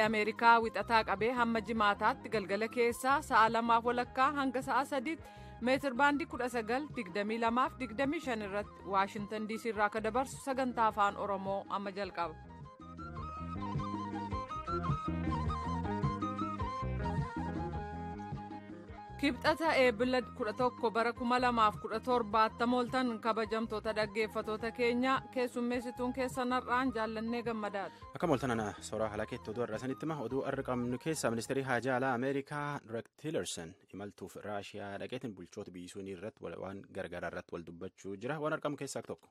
Ameerikaa wixataa qabee hamma jimaataatti galgala keessaa sa'a 2:30 hanga sa'a 3tti meetir baandii 19, 22 25 irratti Waashintan DC irraa akka dabarsu sagantaa afaan Oromoo amma jalqaba. Kibxata eebila 11 bara 2017 mooltan kabajamtoota dhaggeeffatoota keenya keessummeessituun keessan har'aan jaallannee gammadaadha. Akka mooltan ana soraa halakeetti oduu har'a sanitti hima. Oduu har'a qabnu keessaa ministeerri haajaa alaa Ameerikaa Rex Tillerson imaltuuf Raashiyaa dhaqeetiin bulchoota biyyisuunii irratti waan gargaraa irratti wal dubbachuu jira. Waan argamu keessaa tokko.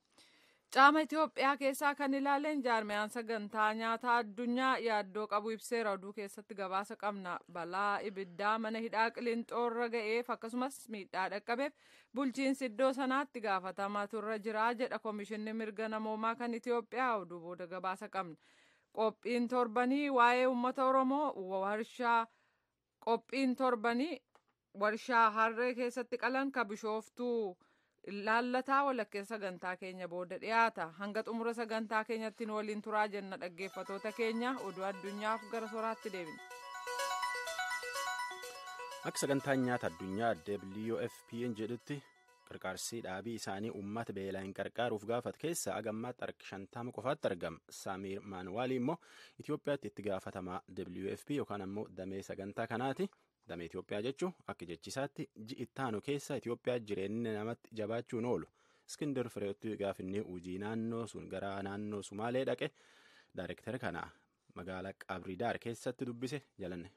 Caama Itoophiyaa keessaa kan ilaaleen jaarmiyaan sagantaa nyaataa addunyaa yaaddoo qabu ibseera. Oduu keessatti gabaasa qabna. Balaa ibiddaa mana hidhaa Qilinxoorra ga'eef akkasumas miidhaa dhaqqabeef bulchiinsi iddoo sanaatti gaafatamaa turre jira jedha Komishinni Mirga Namoomaa kan Itoophiyaa. Oduu booda gabaasa qabna. Qophiin torbanii waa'ee uummata Oromoo warshaa qophiin torbanii warshaa harree keessatti qalan ka bishooftuu. Laallataa walakkeessa sagantaa keenya booda dhiyaata. Hanga xumura sagantaa keenyatti nu waliin turaa jenna dhaggeeffatoota keenya. Oduu addunyaaf gara soraatti deebina. Akka sagantaan nyaata addunyaa WFP'n jedhutti qarqaarsi dhaabii isaanii uummata beelaan qarqaaruuf gaafate keessaa hagammaatti harka 50 qofaatti argama. Saamiir Maanuwaalii immoo Itoophiyaatti itti gaafatamaa WFP yookaan ammoo damee sagantaa kanaati. Damee Itoophiyaa jechuun akka jechisaatti ji'i ittaanu keessa Itoophiyaa jireenya namatti jabaachuun oolu. Iskindar Fireetti gaafinni hojii naannoo sun gara naannoo Sumaalee dhaqe daayirektara kana magaalaa Qabridaar keessatti dubbise jalanne.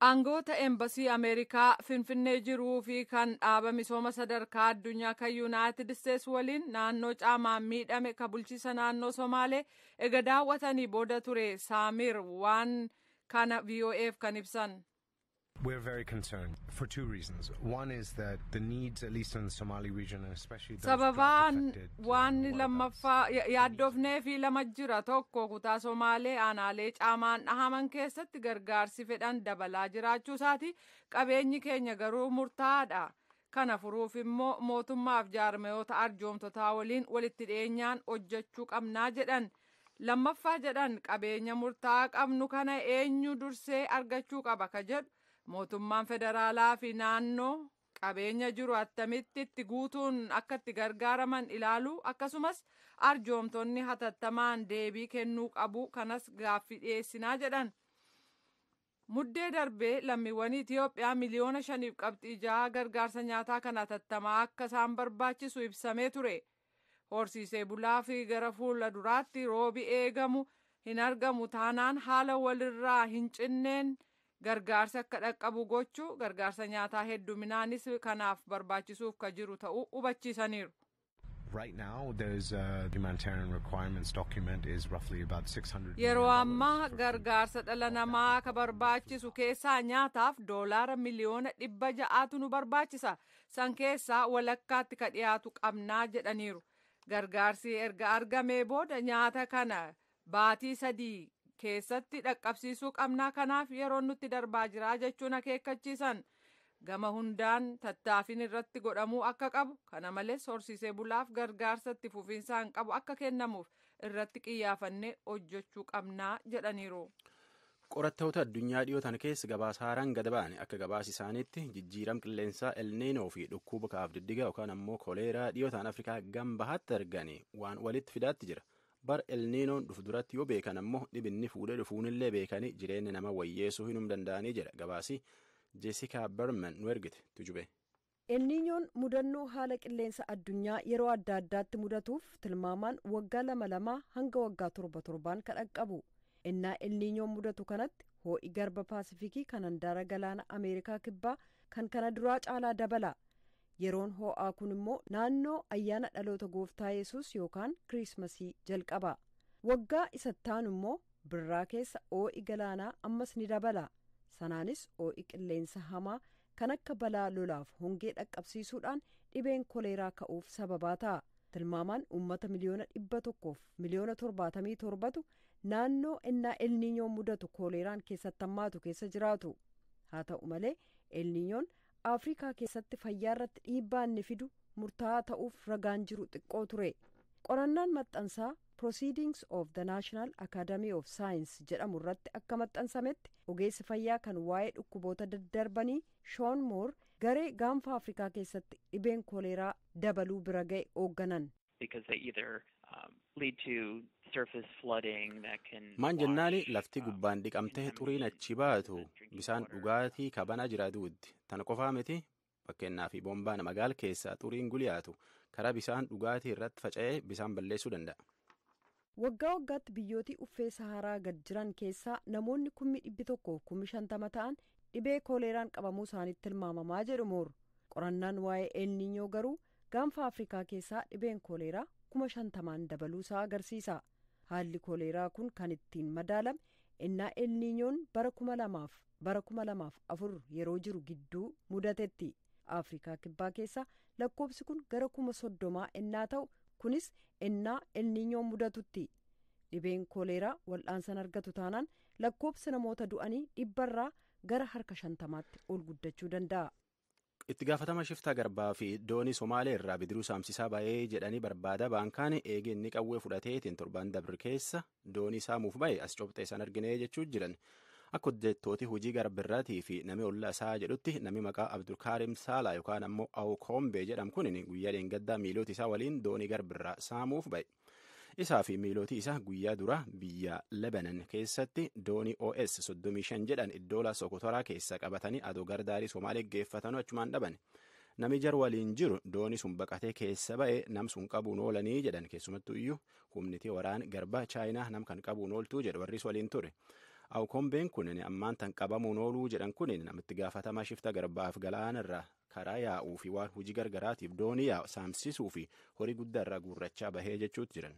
Aangoota Eembasii Ameerikaa Finfinnee jiruu fi kan dhaaba misooma sadarkaa addunyaa kan Yuunaayitid Isteets waliin naannoo caamaan miidhame kan bulchiisa naannoo Somaalee ega daawwatanii booda ture Saamir waan kana VOAf kan ibsan. We're very concerned for two reasons. One is that the needs, at least in the Somali region, and especially those Sababaan drought-affected, waan lammaffaa yaaddofnee fi lama jira. Tokko kutaa Somaalee aanaalee caamaan dhahaman keessatti gargaarsi fedhan dabalaa jiraachuu isaati. Qabeenyi keenya garuu murtaa'aadha. Kana furuuf immoo mootummaaf jaarmayoota arjoomtotaa waliin walitti dhiyeenyaan hojjechuu qabnaa jedhan. Lammaffaa jedhan qabeenya murtaa'aa qabnu kana eenyu dursee argachuu qaba ka jedhu. Mootummaan federaalaa fi naannoo qabeenya jiru attamitti itti guutuun akka itti gargaaraman ilaalu akkasumas arjoomtonni hatattamaan deebii kennuu qabu kanas gaaffii dhiyeessinaa jedhan. Muddee darbee lammiiwwan Itoophiyaa 5.6 miliyoona gargaarsa nyaataa kan hatattamaa akka isaan barbaachisu ibsamee ture. Horsiisee bulaa fi gara fuula duraatti roobi eegamu hin argamu taanaan haala walirraa hin cinneen. Gargaarsa akka dhaqqabu gochuu gargaarsa nyaataa hedduminaanis kanaaf barbaachisuuf ka jiru ta'uu hubachiisaniiru. Right now, there's a humanitarian requirements document is roughly about 600 Yeroo million ammaa dollars for food. gargaarsa dhala namaa ka barbaachisu keessaa nyaataaf $600 miliyoona nu barbaachisa. San keessaa walakkaatti ka dhiyaatu qabnaa jedhaniiru. Gargaarsi erga argamee booda nyaata kana baatii 3 keessatti dhaqqabsiisuu qabnaa, kanaaf yeroon nutti darbaa jira jechuun akeekkachiisan. Gama hundaan tattaafin irratti godhamuu akka qabu, kana malees horsiisee bulaaf gargaarsa itti fufiinsaan qabu akka kennamuuf irratti qiyyaafannee hojjechuu qabnaa jedhaniiru. Qorattoota addunyaa dhiyootan keessa gabaasa haaraan gad ba'an akka gabaasa isaaniitti jijjiirama qilleensaa elniinoo fi dhukkuba kaaf diddiga yookaan ammoo koleeraa dhiyootaan Afrikaa gam bahaatti arganii waan walitti fidaatti jira. Bar elniinoon dhufu duratti yoo beekan ammoo dhibinni fuudhee dhufuunillee beekanii jireenya nama wayyeessuu hinum danda'anii jira. Gabaasi Jessica Berman nu ergite tujube. Elniinyoon mudannoo haala qilleensa addunyaa yeroo adda addaatti mudatuuf tilmaamaan waggaa lama lamaa hanga waggaa torba torbaan kan dhaqqabu. Innaa elniinyoon mudatu kanatti hoo'i garba Paasifikii kan handaara galaana Ameerikaa kibbaa kan kana duraa caalaa dabala. Yeroon hoo'aa kun immoo naannoo ayyaana dhaloota gooftaa Yesus yookaan Kiriismasii jalqaba. Waggaa isattaanu immoo birraa keessa hoo'i galaanaa ammas ni dabala. Sanaanis hoo'i qilleensa hamaa kan akka balaa lolaaf hongee dhaqqabsiisuudhaan dhibeen koleeraa ka'uuf sababaa ta'a. Tilmaamaan uummata 177,000,000tu naannoo ennaa elniinyoon mudatu koleeraan keessatti hammaatu keessa jiraatu. Haa ta'u malee elniinyoon Afrikaa keessatti fayyaa irratti dhiibbaa inni fidu murtaa'aa ta'uuf ragaan jiru xiqqoo ture. Qorannaan maxxansaa Proceedings of the National Academy of Science jedhamu irratti akka maxxansametti, ogeessi fayyaa kan waa'ee dhukkuboota daddarbanii Shoon Moor garee gaanfa Afrikaa keessatti dhibeen koleeraa dabaluu bira ga'e hoogganan. Maan jennaani lafti gubbaan dhiqamtee xuriin achi baatu bisaan dhugaatii kabana jiraatuutti. Tana qofaa miti, fakkeenyaa fi bombaan magaal keessaa xuriin guliyaatu karaa bisaan dhugaatii irratti faca'ee bisaan balleessuu danda'a. Waggaa waggaatti biyyootii uffee Saharaa gad jiran keessaa namoonni 150,000 ta'an dhibee kooleeraan qabamuu isaaniitti tilmaamamaa jedhu Moor. Qorannaan waa'ee Elniinyoo garuu gaanfa Afrikaa keessaa dhibeen kooleeraa 50,000n dabaluusaa agarsiisa. Haalli kooleeraa kun kan ittiin madaalame innaa Elniinyoon bara 2000f bara 2004 yeroo jiru gidduu mudatetti. Afrikaa Kibbaa keessaa lakkoobsi kun gara 30,000 innaa ta'u, kunis innaa Elniinyoon mudatutti. Dhibeen kooleeraa wal'aansan argatu taanaan lakkoobsi namoota du'anii dhibbarraa gara harka 50tti ol guddachuu danda'a. Itti gaafatama shiftaa garbaa fi doonii Somaalee irraa bidiruu saamsisaa ba'ee jedhanii barbaada baankaan eegee inni qawwee fudhateetiin torban dabre keessa doonii saamuuf ba'e as cobxee san argine jechuu jiran. Akka hojjettooti hojii garbirraatii fi nami ollaa isaa jedhutti, nami maqaa Abdulkaarim Saalaa yookaan ammoo Awukombee jedhamu kun guyyaa dheengaddaa miilota isaa waliin doonii garbirraa saamuuf ba'e. Isaa fi miiloti isaa guyyaa dura biyya Lebanon keessatti doonii OS 35 jedhan iddoola Sokotoraa keessa qabatanii adoo gardaarii Somaalee geeffatanu achumaan dhaban. Nami jar waliin jiru doonii sun baqatee keessa ba'e nam sun qabuun oolanii jedhan. Keessumattuu iyyuu humniti waraan garbaa Chaayinaa nam kan qabuun ooltuu jedhu warris waliin ture. Awukombeen kun ammaan tan qabamuun ooluu jedhan kun namitti gaafatamaa shifta garbaaf galaanarra karaa yaa'uu fi waan hojii gargaraatiif doonii yaa'u saamsisuu fi horii guddaa irraa guurrachaa bahee jechuutti jiran.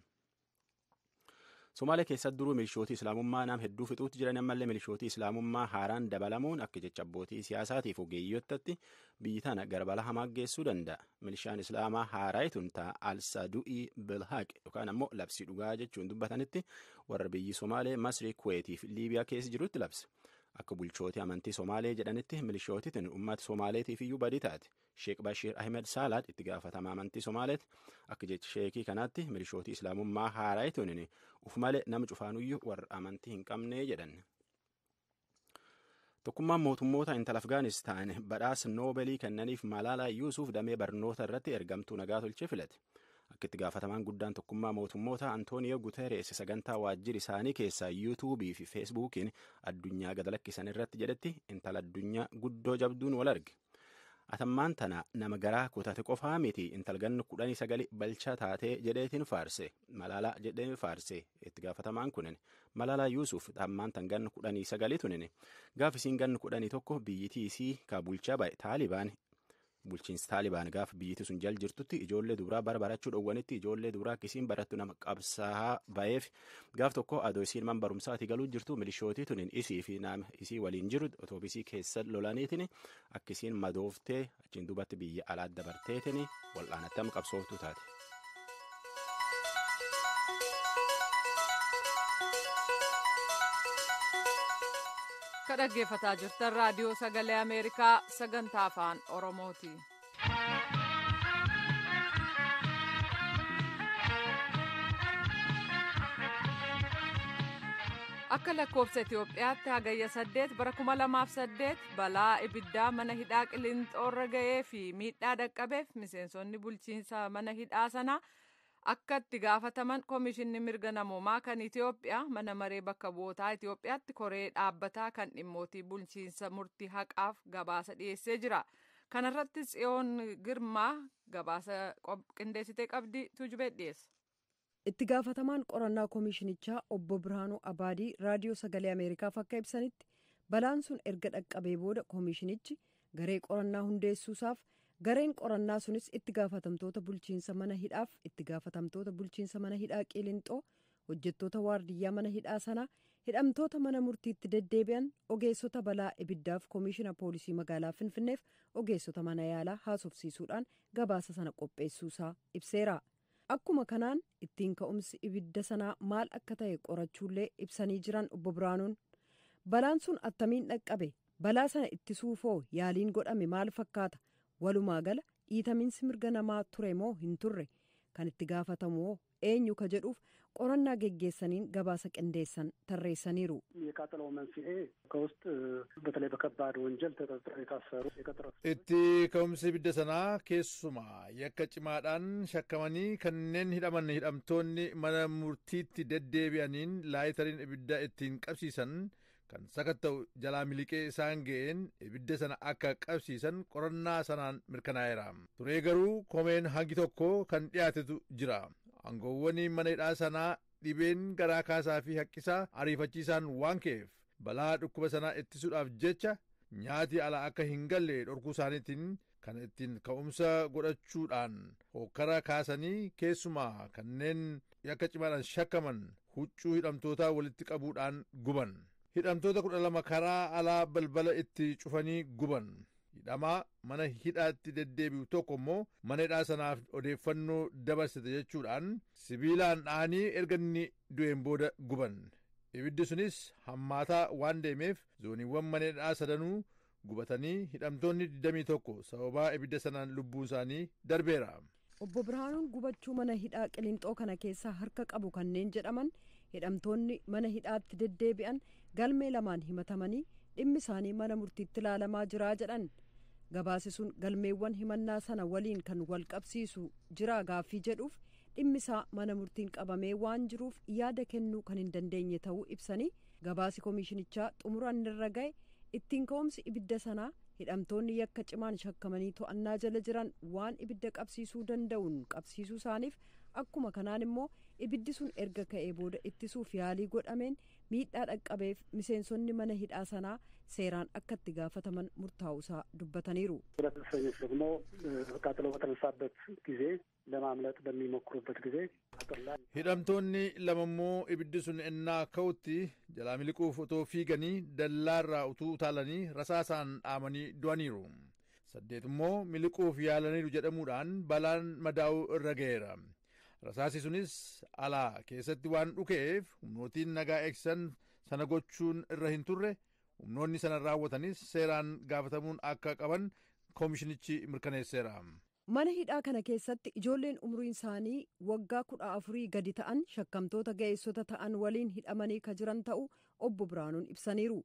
Somaalee keessatti duruu milishootii Islaamummaa nam hedduu fixuutti jiran. Ammallee milishootii Islaamummaa haaraan dabalamuun akka jecha abbootii siyaasaatiif ogeeyyottatti biyyi tana gara balaa hamaa geessuu danda'a. Milishaan Islaamaa haaraa tun ta'a Al-Sadu'ii Bilhaaq yookaan ammoo labsii dhugaa jechuun dubbatanitti warra biyyi Somaalee, Masrii, Kuweetii fi Liibiyaa keessa jirutti labse. Akka bulchootii amantii Somaalee jedhanitti milishootiin uummata Somaaleetiif iyyuu badii taate. Sheek Bashiir Ahmed Saalaad itti gaafatama amantii Somaaleeti. Akka jecha sheekii kanaatti milishootii Islaamummaa haaraa tun uf malee nama cufaanuyyuu warra amantii hin qabne jedhan. Tokkummaan mootummoota intala Afgaanistaan badhaasa Noobeelii kennaniif Malaalaa Yuusuf damee barnoota irratti ergamtuu nagaa tolchee filate. Akka itti gaafatamaan guddaan tokkummaa mootummoota Antooniyoo Guterees sagantaa waajjira isaanii keessaa Yuutuubii fi Feesbuukiin addunyaa gad lakkisan irratti jedhetti, intala addunyaa guddoo jabduun wal arge. Atammaan tana nama garaa kutate qofaa miti, intal ganna 19 balchaa taatee jedheetiin faarse. Malaalaa jedheen faarse itti gaafatamaan kunin. Malaalaa Yuusuf ammaan tan ganna 19 tunin gaaf isiin ganna 11 biyyitii isii ka bulchaa ba'e Taalibaan, bulchiinsi Taalibaan gaaf biyyiti sun jal jirtutti ijoollee dubaraa bara barachuu dhowwanitti, ijoollee dubaraa akka isiin barattu nama qabsaa'aa ba'eef. Gaaf tokko adoo isiin man barumsaati galuu jirtu milishootii tunin isii fi nama isii waliin jiru otoobisii keessa lolaniitiin akka isiin madooftee achiin duubatti biyya alaa dabarteetiin wal'aanatti amma qabsooftuu taate. Ka dhaggeeffataa jirtan Raadiyoo Sagalee Ameerikaa sagantaa Afaan Oromooti. Akka lakkoofsa Itoophiyaatti hagayya 8 bara 2008 balaa ibiddaa mana hidhaa Qilinxoorra ga'ee fi miidhaa dhaqqabeef miseensonni bulchiinsa mana hidhaa sanaa akka itti gaafataman Koomishinni Mirga Namoomaa kan Itoophiyaa mana maree bakka bu'ootaa Itoophiyaatti koree dhaabbataa kan dhimmootii bulchiinsa murtii haqaaf gabaasa dhiyeessee jira. Kanarratti Tsiyoon Girmaa gabaasa qindeessitee qabdi, Tuujubee dhiyeessa. Itti gaafatamaan qorannaa koomishinichaa obbo Birhaanuu Abaadii Raadiyoo Sagalee Ameerikaaf akka ibsanitti, balaan sun erga dhaqqabee booda koomishinichi garee qorannaa hundeessuusaaf, gareen qorannaa sunis itti gaafatamtoota bulchiinsa mana hidhaaf itti gaafatamtoota bulchiinsa mana hidhaa Qilinxoo, hojjettoota waardiyyaa mana hidhaa sanaa, hidhamtoota mana murtiitti deddeebi'an, ogeessota balaa ibiddaaf, koomishina poolisii magaalaa Finfinneef ogeessota mana yaalaa haasofsiisuudhaan gabaasa sana qopheessuusaa ibseera. Akkuma kanaan ittiin ka'umsi ibidda sanaa maal akka ta'e qorachuullee ibsanii jiran obbo Biraanuun. Balaan sun attamiin dhaqqabe? Balaa sana ittisuufoo yaaliin godhame maal fakkaata? Walumaa gala dhiitamiinsi mirga namaa ture moo hin turre? Kan itti gaafatamu eenyu ka jedhuuf qorannaa geggeessaniin gabaasa qindeessan tarreessaniiru. የቃጠሎው መንስኤ ከውስጥ በተለይ በከባድ ወንጀል ተጠርጥረው የታሰሩ የቀጠሮ Itti ka'umsi ibidda sanaa keessumaa yakka cimaadhaan shakkamanii kanneen hidhaman hidhamtoonni mana murtiitti deddeebi'aniin laayitariin ibidda ittiin qabsiisan kan sakatta'u jalaa miliqee isaan ga'een ibidda sana akka qabsiisan qorannaa sanaan mirkanaa'eera. Turee garuu komeen hangi tokko kan dhiyaatetu jira. Aangoowwan mana hidhaa sanaa dhibeen garaa kaasaa fi haqqisaa ariifachiisaan waan ka'eef balaa dhukkuba sanaa ittisuudhaaf jecha nyaati alaa akka hin galle dhorkuu isaaniitiin kan ittiin ka'umsa godhachuudhaan hokkara kaasanii keessumaa kanneen yakka cimaadhaan shakkaman huccuu hidhamtootaa walitti qabuudhaan guban. Hidhamtoota 12 karaa alaa balbala itti cufanii guban. Hidhamaa mana hidhaatti deddeebi'u tokko immoo mana hidhaa sanaaf odeeffannoo dabarsite jechuudhaan sibiilaan dha'anii erga inni du'een booda guban. Ibiddi sunis hammaataa waan deemeef zooniiwwan mana hidhaa sadanuu gubatanii hidhamtoonni 21 sababaa ibidda sanaan lubbuun isaanii darbeera. Obbo Birhaanuun gubachuu mana hidhaa Qilinxoo kana keessaa harka qabu kanneen jedhaman hidhamtoonni mana hidhaatti deddeebi'an galmee lamaan himatamanii dhimmi isaanii mana murtiitti ilaalamaa jira jedhan. Gabaasi sun galmeewwan himannaa sana waliin kan wal qabsiisu jira gaaffii jedhuuf dhimmi isaa mana murtiin qabamee waan jiruuf yaada kennuu kan hin dandeenye ta'uu ibsanii, gabaasi koomishinichaa xumuraan irra ga'e ittiin ka'umsi ibidda sanaa hidhamtoonni yakka cimaan shakkamanii to'annaa jala jiran waan ibidda qabsiisuu danda'uun qabsiisuu isaaniif, akkuma kanaan immoo ibiddi sun erga ka'ee booda ittisuuf yaalii godhameen miidhaa dhaqqabeef miseensonni mana hidhaa sanaa seeraan akka itti gaafataman murtaa'uusaa dubbataniiru. ሁለት እስረኞች ደግሞ ቃጠሎ በተነሳበት ጊዜ ለማምለጥ በሚሞክሩበት ጊዜ አጥር ላይ Hidhamtoonni lama immoo ibiddi sun ennaa ka'utti jalaa miliquuf otoo fiiganii dallaarraa utuu utaalanii rasaasaan dhaamanii du'aniiru. Saddeet immoo miliquuf yaalaniiru jedhamuudhaan balaan madaa'uu irra ga'eera. Rasaasi sunis alaa keessatti waan dhuka'eef humnootiin nagaa eegsisan sana gochuun irra hin turre, humnoonni sana raawwatanis seeraan gaafatamuun akka qaban koomishinichi mirkaneesseera. Mana hidhaa kana keessatti ijoolleen umriin isaanii waggaa 14 gadi ta'an shakkamtoota ga'eessota ta'an waliin hidhamanii ka jiran ta'uu obbo Birhaanuun ibsaniiru.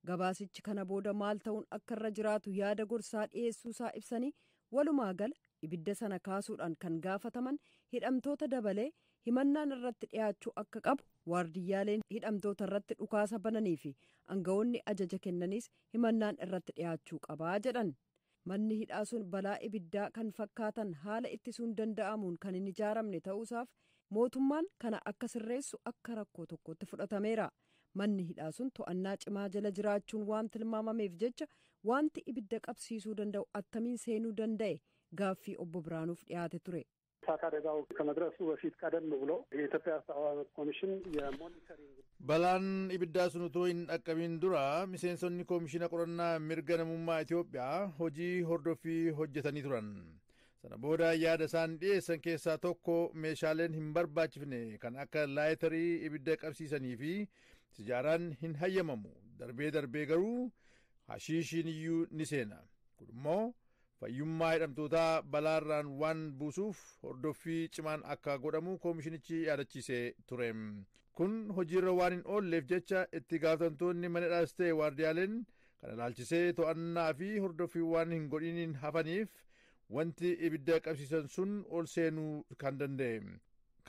Gabaasichi kana booda maal ta'uun akka irra jiraatu yaada gorsaa dhiyeessuusaa ibsanii, walumaa gala ibidda sana kaasuudhaan kan gaafataman hidhamtoota dabalee himannaan irratti dhiyaachuu akka qabu, waardiyyaaleen hidhamtoota irratti dhukaasa bananii fi aangawoonni ajaja kennanis himannaan irratti dhiyaachuu qabaa jedhan. Manni hidhaa sun balaa ibiddaa kan fakkaatan haala ittisuun danda'amuun kan hin ijaaramne ta'uusaaf mootummaan kana akka sirreessu akka rakkoo tokkotti fudhatameera. Manni hidhaa sun to'annaa cimaa jala jiraachuun waan tilmaamameef jecha wanti ibidda qabsiisuu danda'u attamiin seenuu danda'e gaaffii obbo Birhaanuuf dhiyaate ture. እሳት አደጋው ከመድረሱ በፊት ቀደም ብሎ የኢትዮጵያ ሰብአዊ መብት ኮሚሽን የሞኒተሪንግ Balaan ibiddaa sun utuu hin dhaqqabin dura miseensonni koomishina qorannaa mirga namummaa Itoophiyaa hojii hordoffii hojjetanii turan. Sana booda yaada isaan dhiyeessan keessaa tokko meeshaaleen hin barbaachifne kan akka laayitarii ibidda qabsiisanii fi sijaaraan hin hayyamamu. Darbee darbee garuu hashiishiin iyyuu ni seena. Kun immoo fayyummaa hidhamtootaa balaarraan waan buusuuf hordoffii cimaan akka godhamu koomishinichi yaadachiisee ture. Kun hojiirra waan hin oolleef jecha itti gaafatamtoonni mana hidhaas ta'e waardiyaaleen kana ilaalchisee to'annaa fi hordoffii waan hin godhiniin hafaniif wanti ibidda qabsiisan sun ol seenuu kan danda'e.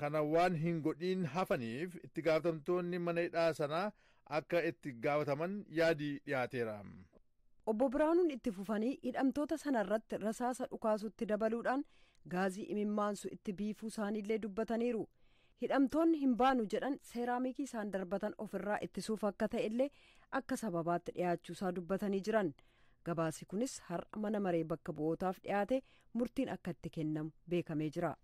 Kana waan hin godhiin hafaniif itti gaafatamtoonni mana hidhaa sanaa akka itti gaafataman yaadii dhiyaateera. Obbo Birhaanuun itti fufanii hidhamtoota sana irratti rasaasa dhukaasutti dabaluudhaan gaazii imimmaansu itti biifuu isaaniillee dubbataniiru. Hidhamtoonni hin baanu jedhan seeraamikii isaan darbatan ofirraa ittisuuf akka ta'ellee akka sababaatti dhiyaachuusaa dubbatanii jiran. Gabaasi kunis har'a mana maree bakka bu'ootaaf dhiyaate murtiin akka itti kennamu beekamee jira.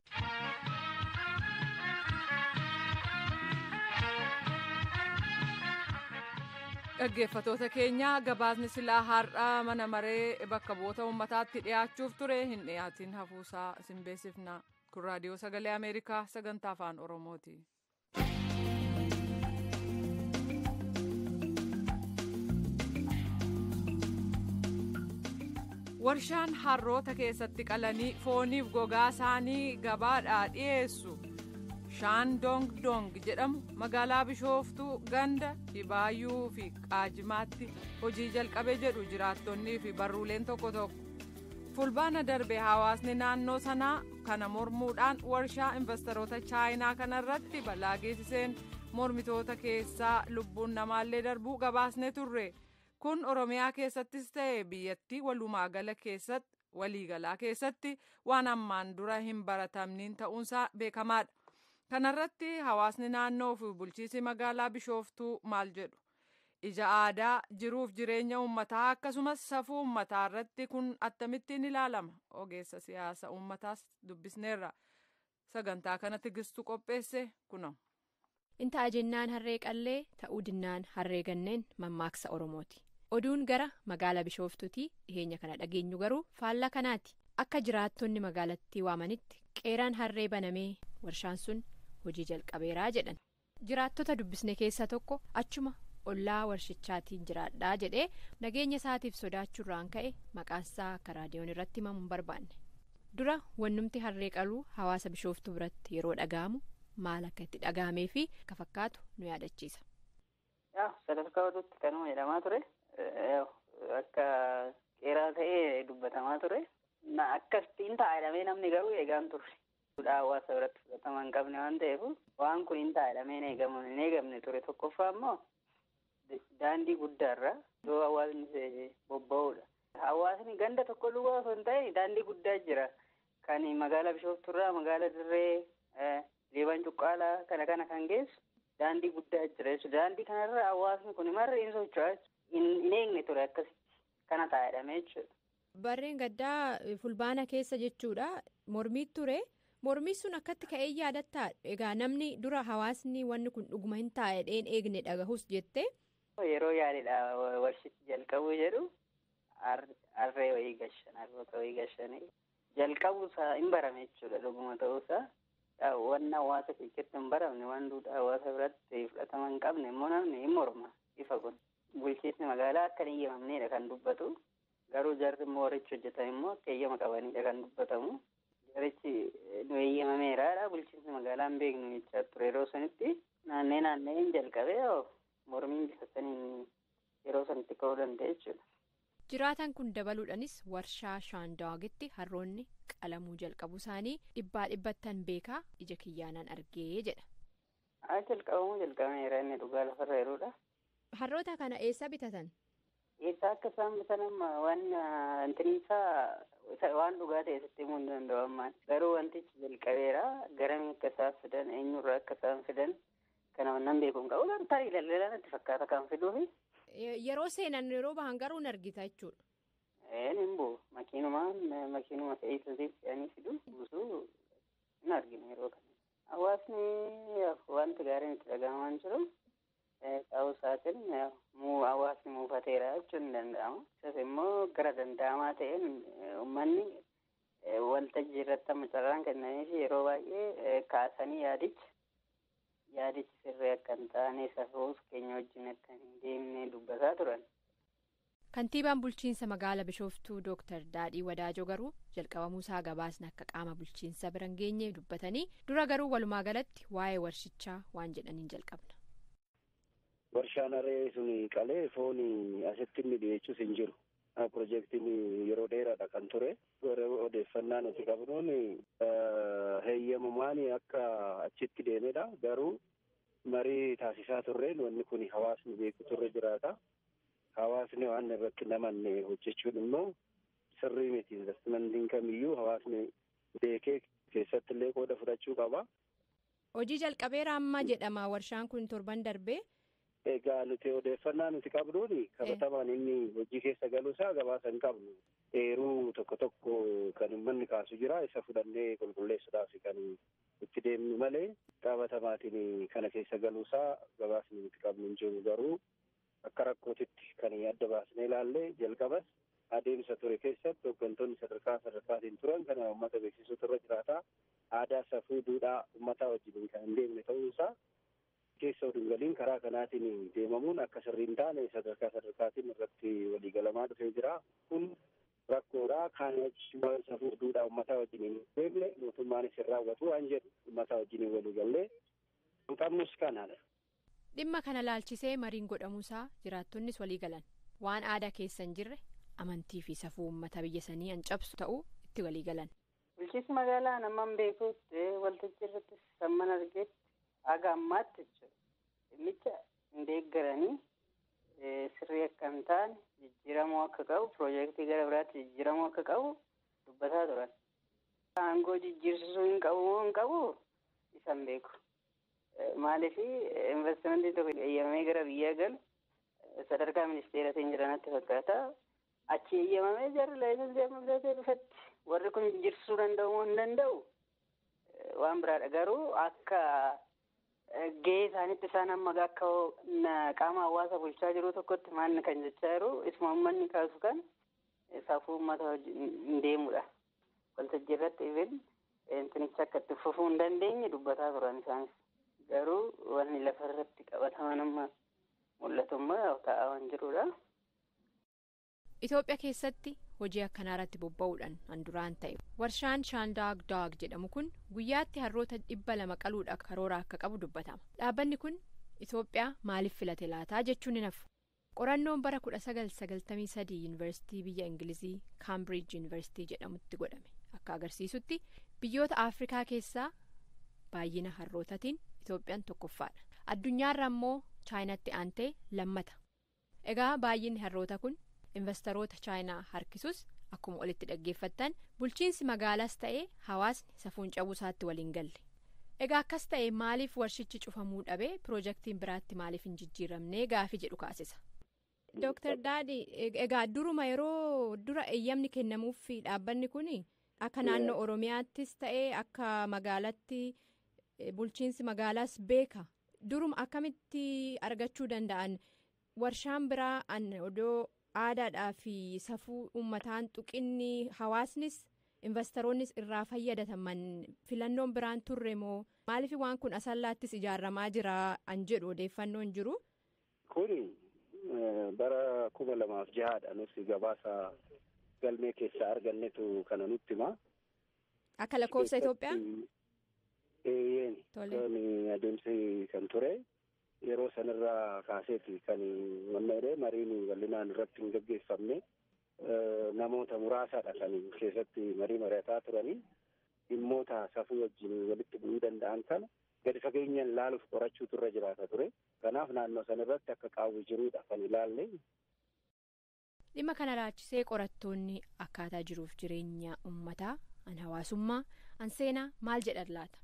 Dhaggeeffatoota keenya, gabaasni silaa har'a mana maree bakka bu'oota uummataatti dhiyaachuuf ture hin dhiyaatin hafuusaa isin beeksifna. Kun Raadiyoo Sagalee Ameerikaa sagantaa Afaan Oromooti. Warshaan harroota keessatti qalanii fooniif gogaa isaanii gabaadhaa dhiyeessu. Shaandong Dong jedhamu magaalaa Bishooftuu ganda Hibaayyuu fi Qaajimaatti hojii jalqabe jedhu jiraattonnii fi barruuleen tokko tokko. Fulbaana darbe hawaasni naannoo sanaa kana mormuudhaan warshaa investoroota Chaayinaa kanarratti balaa geessiseen mormitoota keessaa lubbuun namaallee darbuu gabaasne turre. Kun Oromiyaa keessattis ta'e biyyattii walumaa keessatti waliigalaa keessatti waan ammaan dura hin baratamniin ta'uunsaa beekamaadha. Kanarratti hawaasni naannoo fi bulchiisi magaalaa Bishooftuu maal jedhu? Ija aadaa jiruuf jireenya uummataa akkasumas safuu uummataa irratti kun akkamittiin ilaalama? Ogeessa siyaasa uummataas dubbisneerra. Sagantaa kana Tigistuu qopheesse kunoo. Intaa jennaan harree qallee ta'uu dinnaan harree ganneen mammaaksa Oromooti. Oduun gara magaalaa Bishooftuutii dhiheenya kana dhageenyu garuu faallaa kanaati. Akka jiraattonni magaalattii waamanitti qeeraan harree banamee warshaan sun hojii jalqabeeraa jedhan. Jiraattota dubbisne keessaa tokko achuma ollaa warshichaatiin jiraadhaa jedhee nageenya isaatiif sodaachuurraan ka'e maqaansaa akka raadiyoon irratti himamu hin barbaanne. Dura wannumti harree qaluu hawaasa Bishooftuu biratti yeroo dhaga'amu maal akka itti dhaga'amee fi akka fakkaatu nu yaadachiisa. Sadarkaa oduutti kanuma jedhamaa ture. Akka qeeraa ta'ee dubbatamaa ture. Akkasitti hin ta'a jedhamee namni garuu eegaan turre. Duudhaa hawaasa biratti fudhatama hin qabne waan ta'eef waan kun hin ta'a jedhamee hin eegamne ture. Tokkoffaa immoo daandii guddaarra iddoo hawaasni bobba'uudha. Hawaasni ganda tokko duwwaa osoo hin ta'in daandii guddaa jira. Kan magaalaa Bishooftuurraa magaalaa Dirree Liiban Cuqqaalaa kana kana kan geessu daandii guddaa jira jechuudha. Daandii kanarra hawaasni kun marri hin socho'aa hin eegne ture akkasitti kana ta'a jedhamee jechuudha. Barreen gaddaa fulbaana keessa jechuudha. Mormii ture. Mormii sun akkatti ka'ee yaadattaa? Egaa namni dura hawaasni wanni kun dhuguma hin taa'edheen eegne dhagahus jette. Yeroo yaadidha warshichi jalqabuu jedhu harree wayii gashan harroota wayii gashanii jalqabuusaa hin barame jechuudha dhuguma ta'uusaa. Wanna hawaasa keessatti hin baramne waan duudhaa hawaasa biratti fudhatama hin qabne immoo namni hin morma ifa kun. Bulchiinsi magaalaa akka hin eeyyamamneedha kan dubbatu. Garuu jarri immoo warichi hojjetan immoo akka eeyyama qabanidha kan dubbatamu. Jarichi nu eeyyamameeraadha. Bulchiinsi magaalaa hin beeknu jechaa ture yeroo sanitti. Naannee naannee hin jalqabee mormiin bifa saniin yeroo sanitti ka'uu danda'e jechuudha. Jiraatan kun dabaluudhaanis warshaa Shaandaagitti harroonni qalamuu jalqabuu isaanii dhibbaa dhibbattan beekaa ija kiyyaanaan argee jedha. Jalqabamuu jalqabameera inni dhugaa lafarra yeroodha. Harroota kana eessa bitatan? Eessaa akka isaan bitan amma waan isaa waan dhugaa ta'e sitti himuu hin danda'u ammaan. Garuu wantichi jalqabeera. Garamii akka isaan fidan eenyurraa akka isaan fidan kana wannan beekuu hin qabu. Garuu tarii daldalaa natti fakkaata kan fiduufi. Yeroo seenan yeroo bahan garuu hin argita jechuudha. Een hin bu'u. Makiinuma fe'iisatiif fe'anii fidu buusuu hin arginu yeroo kana. Hawaasni wanti gaariin itti dhaga'amaa hin jiru. Ta'uu isaatiin hawaasni muufateera jechuun ni danda'ama. Isas immoo gara danda'amaa ta'een uummanni waltajjii irratti amma carraan kennanii fi yeroo baay'ee kaasanii yaadichi sirrii akka hin taane safuus keenya wajjin akka hin deemne dubbataa turan. Kantiibaan bulchiinsa magaalaa Bishooftuu Dooktar Daadhii Wadaajoo garuu jalqabamuusaa gabaasni akka qaama bulchiinsa bira hin geenye dubbatanii dura garuu walumaa galatti waa'ee warshichaa waan jedhaniin jalqabna. Warshaan harree sun qalee foon asitti inni dhiyeessus hin jiru. Pirojektiin yeroo dheeraadha kan ture. Odeeffannaa nuti qabnuun heeyyamamaan akka achitti deemedha. Garuu marii taasisaa turreen wanni kun hawaasni beeku turre jiraata. Hawaasni waan irratti namanne hojjechuun immoo sirrii miti. Investimentiin kamiyyuu hawaasni beekee keessatti illee qooda fudhachuu qaba. Hojii jalqabeera amma jedhama warshaan kun torban darbee. Egaa nuti odeeffannaa nuti qabnuun qabatamaan inni hojii keessa galuusaa gabaasa hin qabnu. Eeruu tokko tokko kan uummanni kaasu jira. Isa fudhannee qulqulleessuudhaaf kan itti deemnu malee qabatamaatiin kana keessa galuusaa gabaasni nuti qabnu hin jiru. Garuu akka rakkootitti kan adda baasnee ilaalle jalqabas adeemsa ture keessatti hooggantoonni sadarkaa sadarkaatiin turan kana uummata beeksisuutu irra jiraata. Aadaa safuu duudhaa uummataa wajjin kan hin deemne ta'uusaa keessa oduu galiin karaa kanaatiin deemamuun akka sirrii hin taane sadarkaa sadarkaatiin irratti waliigalamaa dhufee jira. Kun Rakkoodha. Kaan safuu duudhaa uummataa wajjin hin beekne mootummaanis hin raawwatu waan jedhu uummataa wajjin walii gallee hin qabnus kanadha. Dhimma kana laalchisee mariin godhamuusaa jiraattonnis walii galan waan aadaa keessa hin jirre amantii fi safuu uummata biyya sanii an cabsu ta'uu itti walii galan. Bulchiinsi magaalaa namaan beekutti waltajjii irratti samman argetti haga ammaatti jechuudha. Dhimmicha hin deeggaranii sirrii akka hin taane jijjiiramuu akka qabu piroojeektii gara biraatti jijjiiramuu akka qabu dubbataa turan. Aangoo jijjiirsisuu hin qabu moo hin qabu isa hin beeku. Maaliif investimentiin tokko eeyyamamee gara biyyaa galu sadarkaa ministeeratiin jiranatti fakkaata. Achi eeyyamamee jarri laayisensii amma bitatee dhufetti warri kun jijjiirsisuu danda'u moo hin danda'u waan biraadha. Garuu akka gahee isaaniitti isaan amma akka qaama hawaasa bulchaa jiru tokkotti maanni kan jechaa jiru isuma uummanni kaasu kan safuu uummata hin deemudha. Waltajjii irratti even intinicha akka itti fufuu hin dandeenye dubbataa turan isaanis. Garuu wanni lafa irratti qabataman amma mul'atu immoo taa'aa waan jirudha. Itoophiyaa keessatti hojii akkanaa irratti bobba'uudhaan handuraan ta'e warshaan Shaandaag Daag jedhamu kun guyyaatti harroota 200 qaluudha karoora akka qabu dubbatama. Dhaabbanni kun Itoophiyaa maaliif filate laataa jechuun hin hafu. Qorannoon bara 1993 yuunivarsiitii biyya Ingilizii Kaambiriij yuunivarsiitii jedhamutti godhame akka agarsiisutti biyyoota Afrikaa keessaa baay'ina harrootaatiin Itoophiyaan tokkoffaadha. Addunyaarra immoo Chaayinaatti aantee lammata. Egaa baay'inni harroota kun investoroota Chaayinaa harkisus akkuma olitti dhaggeeffattan bulchiinsi magaalaas ta'ee hawaasni safuun cabuu isaatti waliin galle. Egaa akkas ta'e maaliif warshichi cufamuu dhabee piroojeektiin biraatti maaliif hin jijjiiramnee gaafii jedhu kaasisa. Dooktar Daadii egaa duruma yeroo dura eeyyamni kennamuuf dhaabbanni kun akka naannoo Oromiyaattis ta'ee akka magaalatti bulchiinsi magaalaas beeka duruma akkamitti argachuu danda'an warshaan biraa an odoo aadaadhaa fi safuu uummataan tuqinni hawaasnis investoroonnis irraa fayyadataman filannoon biraan turre moo maaliif waan kun asallaattis ijaaramaa jira an jedhu odeeffannoon jiru. Kuni bara 2006dha nuti gabaasa galmee keessaa argannetu kana nutti hima. Akka lakkoofsa Itoophiyaa? Eeyyeen. Kan adeemsi kan ture yeroo sanarraa kaaseeti kan manneeree mariin bal'inaan irratti hin gaggeeffamne namoota muraasadha kan keessatti marii mari'ataa turanii dhimmoota safuu wajjin walitti bu'uu danda'an kana gadi fageenyaan laaluuf qorachuutu irra jiraata ture. Kanaaf naannoo sanarratti akka qaawwi jiruudha kan ilaalle. Dhimma kana laachisee qorattoonni akkaataa jiruuf jireenya uummataa an hawaasummaa an seenaa maal jedhan laata?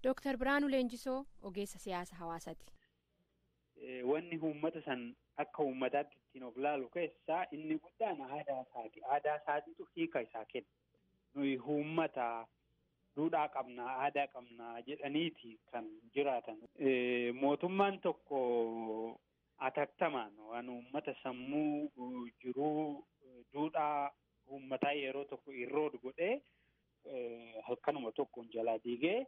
Dooktar Biraanuu Leenjisoo ogeessa siyaasa hawaasaati. Wanni uummata san akka uummataatti ittiin of laalu keessaa inni guddaan aadaa isaati. Aadaa isaatiitu hiika isaa kenna. Nuyi uummata duudhaa qabnaa, aadaa qabnaa jedhaniiti kan jiraatan. Mootummaan tokko atattamaan waan uummata sammuu jiruu duudhaa uummataa yeroo tokko irrood godhee halkanuma tokkoon jalaa diigee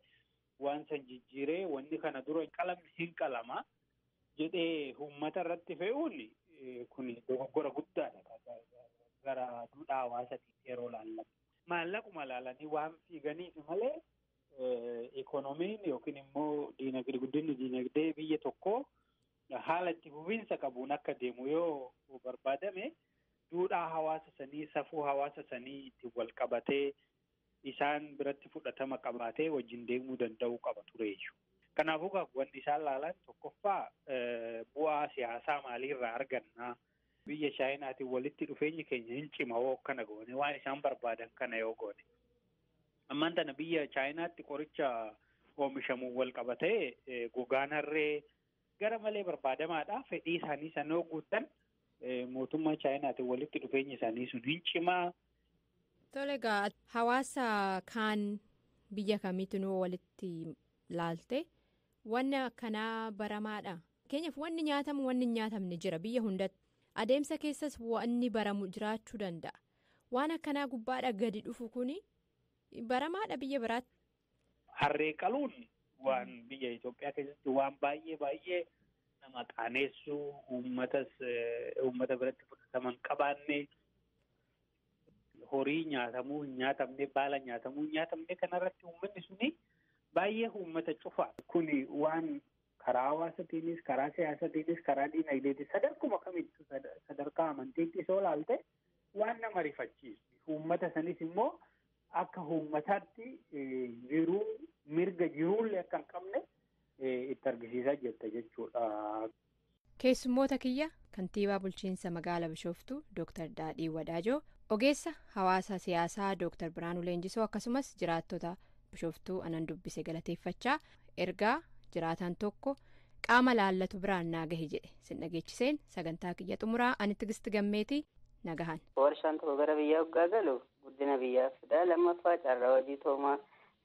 waan san jijjiiree wanni kana dura qalamni hin qalama jedhee uummata irratti fe'uun kun dogoggora guddaadha gara duudhaa hawaasatiin yeroo laallamu. Maallaquma laalanii waan fiiganiif malee ikoonomiin yookiin immoo diinagdee guddinni diinagdee biyya tokkoo haala itti fufiinsa qabuun akka deemu yoo barbaadame duudhaa hawaasa sanii safuu hawaasa sanii ittiin wal qabatee isaan biratti fudhatama qabaatee wajjin deemuu danda'uu qaba tureeyyu. Kanaafuu wanti isaan laalan tokkoffaa bu'aa siyaasaa maaliirraa argannaa biyya Chaayinaatiin walitti dhufeenyi keenya hin cima hoo akkana goone waan isaan barbaadan kana yoo goone. Ammaan tana biyya Chaayinaatti qoricha oomishamuun wal qabatee gogaan harree gara malee barbaadamaadha. Fedhii isaanii sana yoo guuttan mootummaa Chaayinaatiin walitti dhufeenyi isaanii sun hin cimaa. Tole egaa hawaasa kaan biyya kamiitu nuu walitti laalte wanni akkanaa baramaadha. Fakkeenyaaf wanni nyaatamu wanni hin nyaatamne jira biyya hundatti. Adeemsa keessas wanni baramu jiraachuu danda'a. Waan akkanaa gubbaadha gadi dhufu kuni baramaadha biyya biraatti. Harree qaluun waan biyya Itoophiyaa keessatti waan baay'ee baay'ee nama qaaneessuu uummatas uummata biratti fudhatama hin qabaanne. Horii nyaatamuu hin nyaatamne, baala nyaatamuu hin nyaatamne kanarratti uummanni suni baay'ee uummata cufa. Kuni waan karaa hawaasatiinis, karaa siyaasatiinis, karaa diinagdeetis sadarkuma kamittuu sadarkaa amantiitti yoo ilaalte waan nama rifachiisu. Uummata sanis immoo akka uummataatti jiruu mirga jiruullee akka hin qabne itti argisiisaa jirta jechuudha. Keessummoota kiyya kantiibaa bulchiinsa magaalaa Bishooftuu Dooktar Daadhii Wadaajoo, ogeessa hawaasa siyaasaa Dooktar Biraanuu Leenjisoo akkasumas jiraattota Bishooftuu anan dubbise galateeffachaa ergaa jiraataan tokko qaama laallatu biraan naa gahe jedhe sin dhageechiseen sagantaa kiyya xumuraa ani Tigisti Gammeetii nagahan. Warshaan tokko gara biyyaa hoggaa galu guddina biyyaaf fida. Lammaffaa carraa hojii toomaa.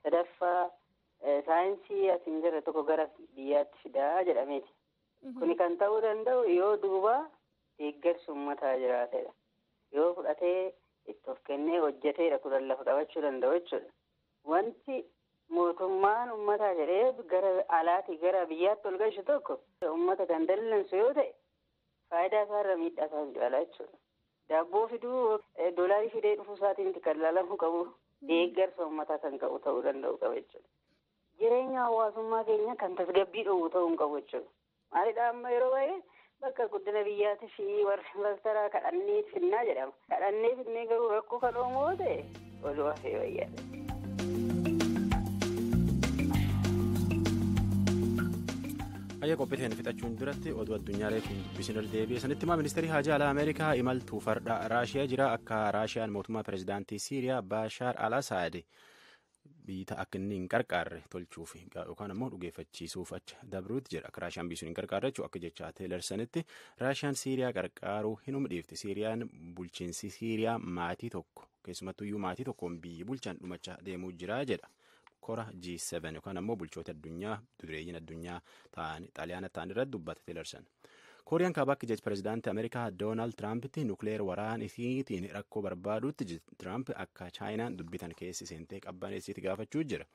Sadaffaa saayinsii asiin jirre tokko gara biyyaatti fidaa jedhameeti. Kuni kan ta'uu danda'u yoo duuba deeggarsi uummataa jiraatedha. Yoo fudhatee itti of kennee hojjeteedha kudhan lafa qabachuu danda'u jechuudha. Wanti mootummaan uummataa jedhee gara alaatii gara biyyaatti ol galchu tokko uummata kan dallansu yoo ta'e faayidaa isaarra miidhaa isaa caala jechuudha. Daabboo fiduu doolaarii fidee dhufuu isaatiin kan ilaalamuu qabu deeggarsa uummataa kan qabu ta'uu danda'u qaba jechuudha. Jireenya hawaasummaa keenya kan tasgabbii dhoowwu ta'uu hin qabu jechuudha. Maalidhaa amma yeroo baay'ee bakka guddina biyyaatii fi warra investaraa kadhannee finnaa jedhama. Kadhannee finnee garuu rakkoo kan uumu yoo ta'e oduu hafee wayyaadha. Ayya qophiiteen fixachuun duratti oduu addunyaa reefuun dubbisin irra deebi'e sanitti himaa ministeerri haajaa alaa Ameerikaa imaltuu farda Raashiyaa jira. Akka Raashiyaan mootummaa pirezidaantii Siiriyaa Baashaar al-Asaad biyya akka inni hin qarqaarre tolchuuf yookaan ammoo dhugeeffachiisuuf achi dabruutti jira. Akka Raashiyaan biyyi sun hin qarqaarre jechuun akka jecha Teelersanitti Raashiyaan Siiriyaa qarqaaruu hin dhiifti. Siiriyaan bulchiinsi Siiriyaa maatii tokko keessumattuyyuu maatii tokkoon biyyi bulchan dhumachaa deemuu jira jedha. Kora G7 yookaan ammoo bulchoota addunyaa dureeyyiin addunyaa ta'an xaaliyaana ta'an irratti dubbata Tillerson. Kooriyaan kaabaa akka jecha pirezidaantii Ameerikaa Doonaald Tiraampiti nukleer waraana isiitiin rakkoo barbaadutti Tiraamp akka Chaayinaan dubbitan keessi seentee qabbaneessitti gaafachuu jira.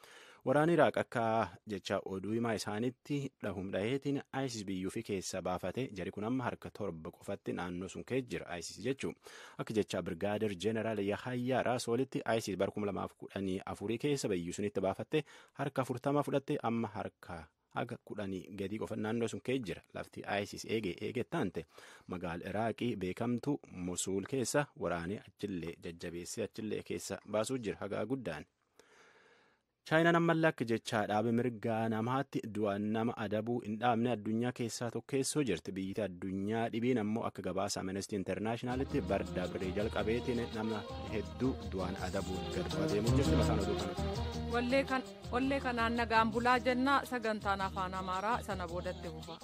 Waraanni Iraaq akka jecha oduu himaa isaaniitti dhahum dhaheetiin ISIS biyyuu fi keessa baafate jari kun amma harka 7 qofatti naannoo sun keessa jira ISIS jechuun. Akka jecha Birgaadir Jeeneraal Yahayyaa Raasoolitti ISIS bara 2014 keessa biyyuu sunitti baafatte harka 40 fudhatte amma harka haga 10 gadi qofa naannoo sun keessa jira. Lafti ISIS eegee eegee taante magaala Iraaqii beekamtu Mosuul keessa waraanee achillee jajjabeessee achillee keessa baasuu jira hagaa guddaan. Chaayinaan ammallee akka jecha dhaabe mirgaa namaatti du'aan nama adabuu hin dhaabne addunyaa keessaa tokkeessoo jirti. Biyyi addunyaa dhibiin ammoo akka gabaasa Amnesty Internationalitti bara dabree jalqabeetiin nama hedduu du'aan adabuun gad deemuu jirti. Mataan oduu kana. Wallee kanaan nagaan bulaa jenna sagantaan afaan Amaaraa sana boodatti fufa.